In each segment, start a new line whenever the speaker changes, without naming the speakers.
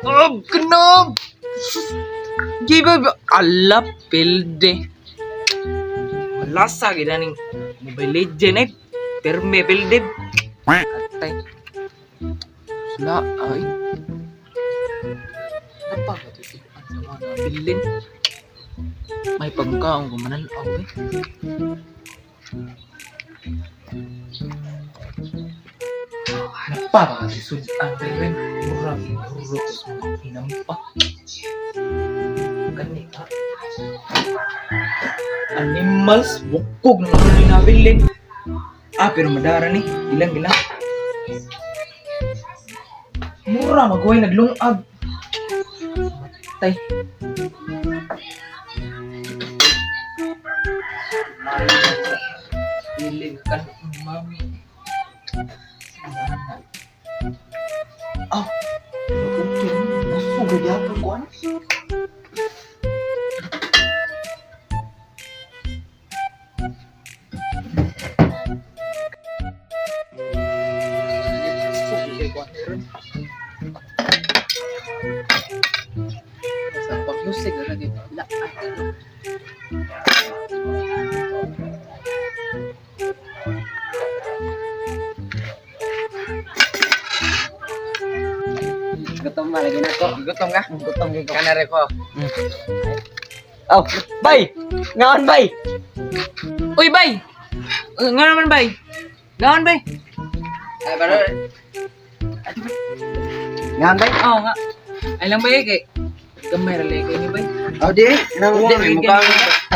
Oh, kanob! Di ba ba? Ala, pilde. Malasa gid ning Mobile Legend eh. Perme pilde. Atay. Sula ay. Napaka to si ang sa mga nabilin. May pagkaon ko manalaw eh. Napaka si Sudan rin. Murag hurot sa mga hinampa. Kani ka. Animals, bukog na mga nabilin. Ah, pero madara ni. Ilang gilang. Mura magaway naglungag. Tay. Piling ka mami. Ah, okay. Busog gyapon ko ano. Sa pag-music lagi la.
Gutom ba lagi na ko?
Gutom ka?
Gutom gyud ko.
Kanare ko.
Oh, bay. Ngaon bay.
Uy, bay! Nga naman, bay. Ngaon, bay. Ay, baro.
Ngaon bay.
Oo nga. Ay lang, bay, kay. Gamay ra lay kay ni, bay.
Oh, di. Nang
Di, mukha.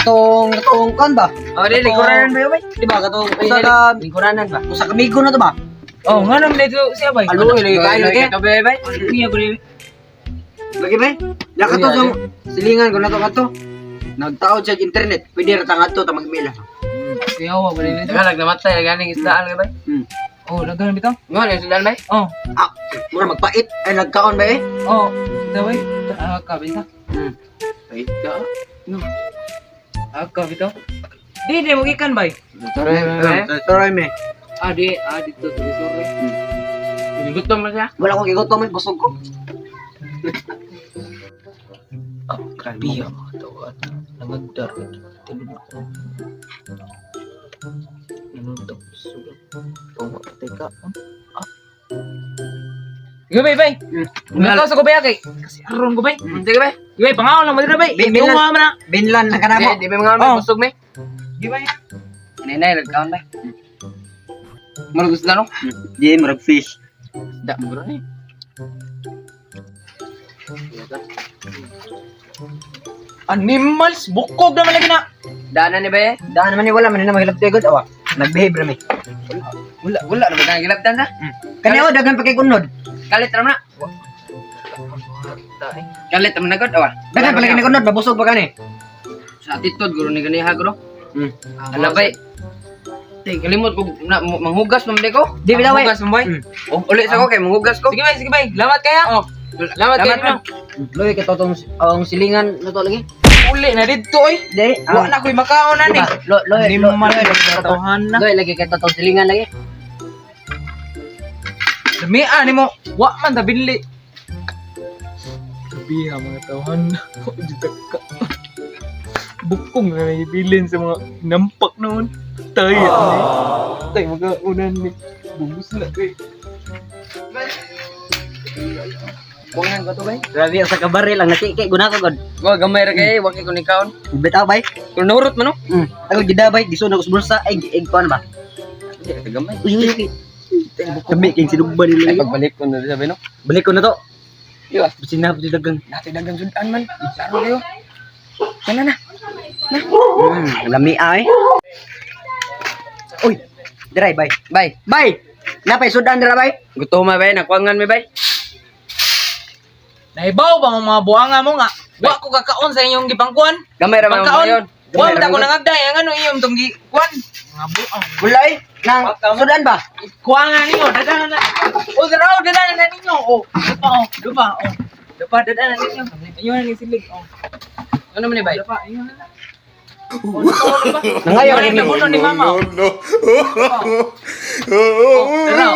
Atong kon ba?
Oh, di, lingkuranan ba, bay?
Di ba katong usa ka
Lingkuranan ba?
Usa ka amigo na to ba?
Oh, nga naman dito siya, bay.
Alo, lagi kayo,
Lagi
eh.
ka, bay, bay. Niya ko rin.
Lagi bay. Ya kato sa silingan ko na to kato. Nagtaod siya internet. Pwede ra ta ngadto ta mag-email.
Siya, wa ba rin. Tagalog namatay, lagi ning isdaan ka, bay. Oh, lagi bitaw. Nga, ning isdaan, bay. Oh.
Ah, mura magpait ay nagkaon ba eh?
Oh, ito, bay. Ah, ka, bitaw.
Pait ka.
No. Ah, ka, bitaw. Di, di, mo gikan, bay.
Sorry, sorry me.
Ah, di, ah, dito, sorry, sorry. Gutom ba siya?
Wala ko gigutom, eh, busog ko.
Ah, grabe ang mga tawad. Nangagdar. Tinunod ko. Nanunod sugat. Pawa patay ka. Ah. Sige, bay, bay. Nakaw sa kubaya kay. Kasi aron ko, bay. Sige, bay. Sige, bay, pangaon lang mo dira, bay.
Bay,
Di
bilan.
mo man na.
Binlan na kanamo.
Di, di may mga
Oh.
busog, may. Sige, bay.
Nay, nagkaon ba?
Murag gusto na, no?
Di murag fish.
Da, mo ni. Animals, bukog naman lagi na. Daanan ni bay.
Daan naman ni wala man na mahilab tegod awa. Nagbehave ra mi.
Wala, wala na ba gilabtan sa?
Kani oh daghan pa kay kunod.
Kalit ra na. Kalit ra na gud awa.
Daghan pa lagi ni kunod, mabusog pa kani.
Sa attitude guro ni ganiha guro.
Hmm.
Ala bay. Tay kalimot ko na manghugas man ko.
Di bitaw, eh.
Manghugas man bay.
Mm.
Uli sa ko kay manghugas ko. Sige bay, sige bay. Lamat kaya. Oh. Lamat kaya.
Loy kay totong ang silingan na to lagi.
Uli na didto oy.
Di,
Wa na koy makaon ani.
Lo loy
Animal tawhan na.
Loy lagi kay totong silingan lagi.
Damian nimo, wa man ta binli. Sabiha mga tawhan na. Ka. Bukong na naibilin sa mga nampak noon. Tay ani. Tay mga unan ni. Bubus na kay. Kuangan ko to bay.
Grabe sa kabaril ang nati kay guna ko god.
Wa gamay ra kay wa kay kuning kaon.
Bitaw bay.
Pero nahurot man no.
Ako gidabay gisun ako sa bulsa ay egg kuan ba.
Di ka gamay.
Uy uy uy. Kami king sinugba nila.
Ay pagbalik ko na sabi no.
Balik ko na to.
Iya.
Sinab di dagang.
Nati dagang sudan man. Saro kayo. Kana na.
Lami ay. Uy, dry bay.
Bay.
Bay. Napay sudan dira bay.
Gutom ma bay, nakuangan mi bay. Naibaw ba ang mga buanga mo nga? Wa ko kakaon sa inyong gipangkuan.
Gamay ra man
Pagkaon.
ngayon.
Wa man ako nangagday ang ano iyong tong gikuan. Mga buang.
Wala eh. Nang sudan ba?
Kuangan ninyo, dadanan na. O daraw dadanan na ninyo. O, dupa o, dupa o. Dupa dadanan ninyo. Inyo na ni silig o. Ano man ni bay? Dupa, inyo na. O, dupa, o, dupa.
Nangayo
Inyo na
ni
nabuno ni mama.
No, no.
O, daraw.